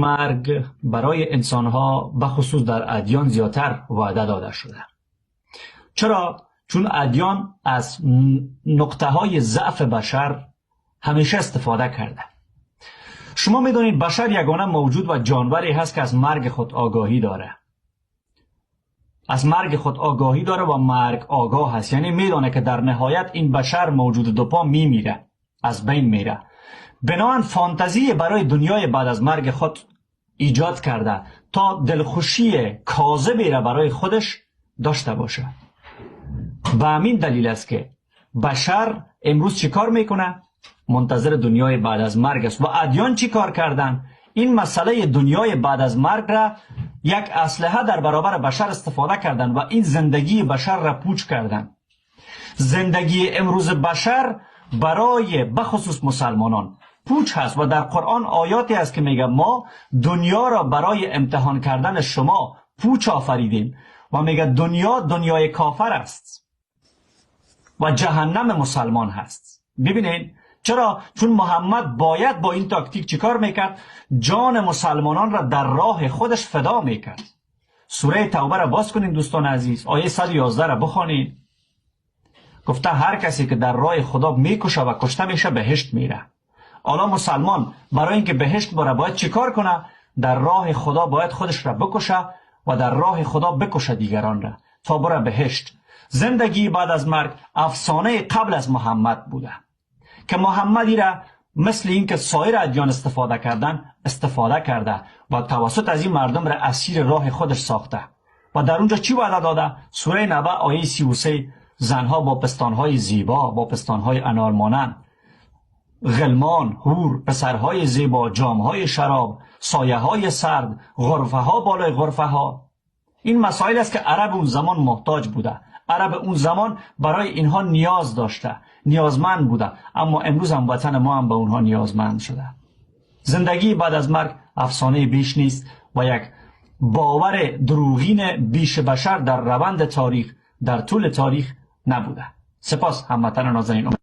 مرگ برای انسانها بخصوص در ادیان زیادتر وعده داده شده. چرا؟ چون ادیان از نقطه های ضعف بشر همیشه استفاده کرده. شما میدونید بشر یگانه موجود و جانوری هست که از مرگ خود آگاهی داره. از مرگ خود آگاهی داره و مرگ آگاه هست، یعنی میدونه که در نهایت این بشر موجود دو پا میمیره، از بین میره. بنابراین فانتزی برای دنیای بعد از مرگ خود ایجاد کرده تا دلخوشی کاذبی را برای خودش داشته باشه. به همین دلیل است که بشر امروز چیکار میکنه؟ منتظر دنیای بعد از مرگ است. و ادیان چی کار کردن؟ این مسئله دنیای بعد از مرگ را یک اسلحه در برابر بشر استفاده کردن و این زندگی بشر را پوچ کردن. زندگی امروز بشر برای بخصوص مسلمانان پوچ هست و در قرآن آیاتی هست که میگه ما دنیا را برای امتحان کردن شما پوچ آفریدیم و میگه دنیا دنیای کافر است و جهنم مسلمان هست. ببینید چرا؟ چون محمد باید با این تاکتیک چیکار میکرد؟ جان مسلمانان را در راه خودش فدا میکرد. سوره توبه را باز کنین دوستان عزیز، آیه 111 را بخوانید. گفته هر کسی که در راه خدا میکشه و کشته میشه بهشت میره. حالا مسلمان برای اینکه بهشت بره باید چیکار کنه؟ در راه خدا باید خودش را بکشه و در راه خدا بکشه دیگران را تا بره بهشت. زندگی بعد از مرگ افسانه قبل از محمد بوده که محمدی را مثل اینکه سایر ادیان استفاده کردن استفاده کرده و توسط از این مردم را اسیر راه خودش ساخته. و در اونجا چی وعده داده؟ سوره نبأ آیه 33، زنها با پستانهای زیبا، با پستانهای انار مانند، غلمان، حور، پسرهای زیبا، جامهای شراب، سایه های سرد، غرفه ها بالای غرفه ها. این مسائل است که عرب اون زمان محتاج بوده. عرب اون زمان برای اینها نیاز داشته، نیازمند بوده، اما امروز هم وطن ما هم به اونها نیازمند شده. زندگی بعد از مرگ افسانه بیش نیست و یک باور دروغین بیش بشر در روند تاریخ، در طول تاریخ نبوده. سپاس هموطن نازنین.